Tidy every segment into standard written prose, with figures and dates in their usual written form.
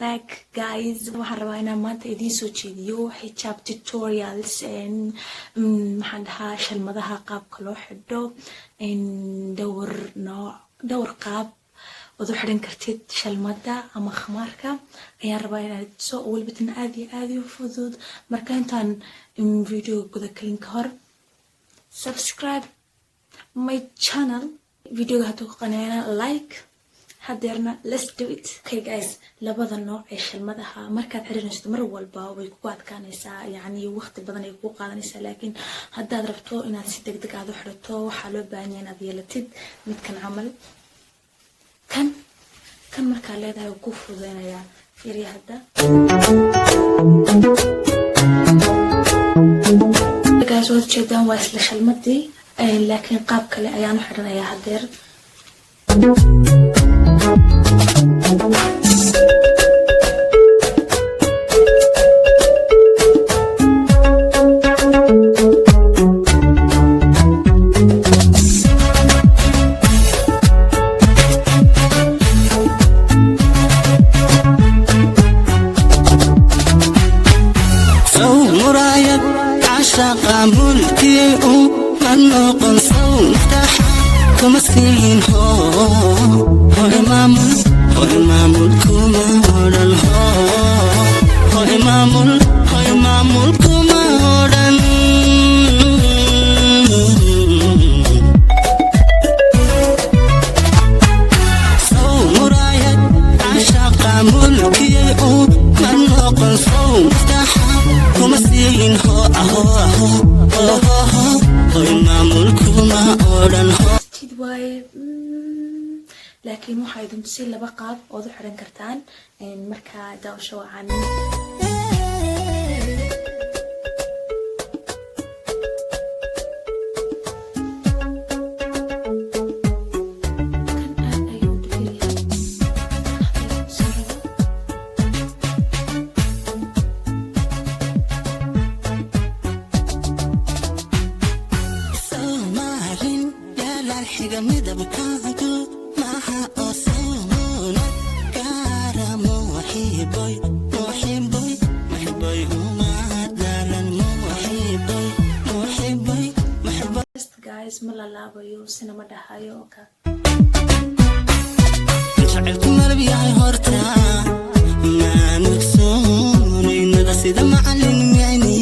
Back, guys. Waxaan rabaa inaan maanta idiin soo jeediyo xijaab tutorials. Maxaan dhahaa, shalmadaha qaabka loo xidho, dhowr nooc, dhowr qaab ood u xidhan kartid shalmada ama khamaarka ayaan rabaa inaad tuso, oo weliba tan aad iyo aad u fudud. Marka intaan video guda gelin ka hor, subscribe my channel, videoga hadduu ku qaneena like. Hadeerna let's do it. Okay guys, labada nooc ee shalmadaha markaad xiranayso, mar walba way kugu adkaanaysaa, yacni waqti badan ay kugu qaadanaysaa. Laakiin haddaad rabto inaad si deg deg aad u xidhato, waxaa loo baahan yahay inaad yeelatid midkan camal. Kan markaa leedahay wuu ku fududeynayaa. Fiiriya hadda, guys. Waad ujeedaan, waa isla shalmadii, laakiin qaab kale ayaan u xidhanayaa hadeer. Sow muraayad cashaqa mulkiyey u ma noqon? Sow muftaxa kuma siin? Hoy maamul, hoy maamul kuma odhan. Hoy maamul, hoy maamul kuma odhan. Sow muraayad cashaqa mulkiyey u ma noqon? Sow muftaxa kuma siin? Ho aho aho ho ho ho, hoy maamul kuma odhan. Jid waaye, laakiin waxaa idin tusay laba qaab ood u xiran kartaan. Markaa daawasho wacan. Kan aad ayuu u dhib yaryahay. Soo rabo. Soomaalin dhalaal xiga midabkaagu maaha oo sawna gaara. Muxiboy, muxiboy, muxiboy, uma dhalan. Muxiboy, muxiboy, muxiboy. Just guys, ma lalaabayo, sina ma dhahayo ka. Jacaylku malab yahay horta maan ogsoonaynada, sida macalin micni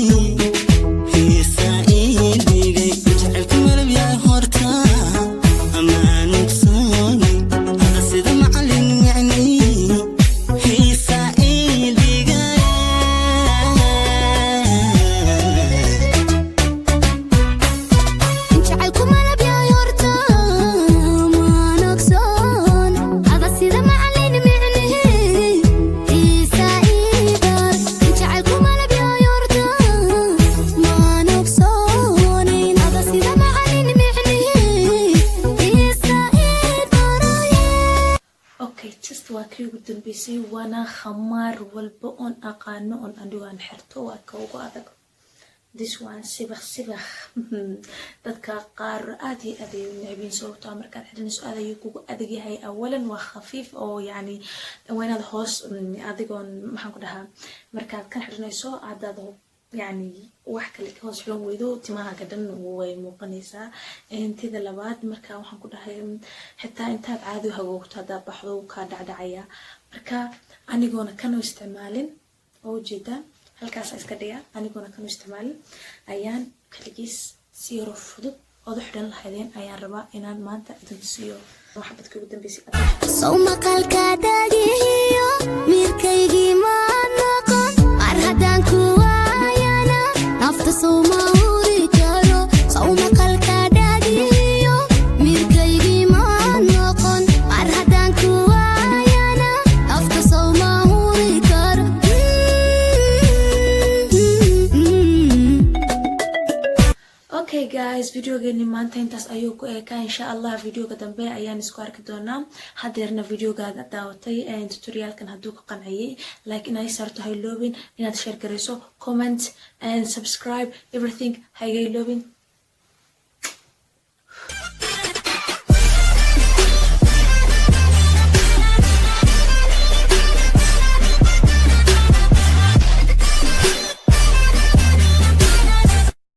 hiisa ii dhigay. Jacaylku malab yahay horta maan ogsoonay hada, sida macalin micni hiisa ii dhigay. Jacaylku malab yahay horta maan ogsoon ada, sida macalin micnihi ciisa ibar. Jacaylku malab yahay horta maan ogsoonayn ada, sida macalin micnihi ciisa ibaraye. Okay, just waa kii ugu dambeysay, waana khamaar walba oon aqaano oon anigu aan xirto waa ka ugu adag, this one. Sibaq sibaq, dadka qaar aad iyo aad ayay u necbiin, sababtoo ah markaad xidhanayso aad ayuu kugu adag yahay. Awalan waa khafiif, oo yacni waa inaad hoos adigoon, maxaan ku dhahaa, markaad kan xidhanayso haddaad yacni wax kale ka hoos xiran weydo, timahaaga dhan way muuqanaysaa. Tida labaad, marka waxaan ku dhahay, xitaa intaad caadi u hagoogto haddaad baxdo, wuu kaa dhacdhacaya. Marka anigoona kan u isticmaalin oo ujeedaan halkaasa iska dhiga, anigoona kan u isticmaalin ayaan kaligiis si yaro fudud ood u xidhan lahaydeen ayaan rabaa inaan maanta idin tusiyo xabadkii ugu dambeysay. Sow maqalka dhagihiyo mirkaygii ma noqon? Mar haddaan ku waayana nafta sow ma huri karo? Sow maqalka dhagihiyo mirkaygii ma noqon? Mar haddaan ku waayana nafta sow ma huri karo? Okay guys, videogeeni maanta intaas ayuu ku eekaa. Insha Allah videoga dambe ayaan isku arki doonaa. Hadeerna videogaaga daawatay, tutorialkan hadduu ku qanciyey, like inay saarto ha iloobin, inaad share garayso, comment and subscribe, everything ha iga iloobin.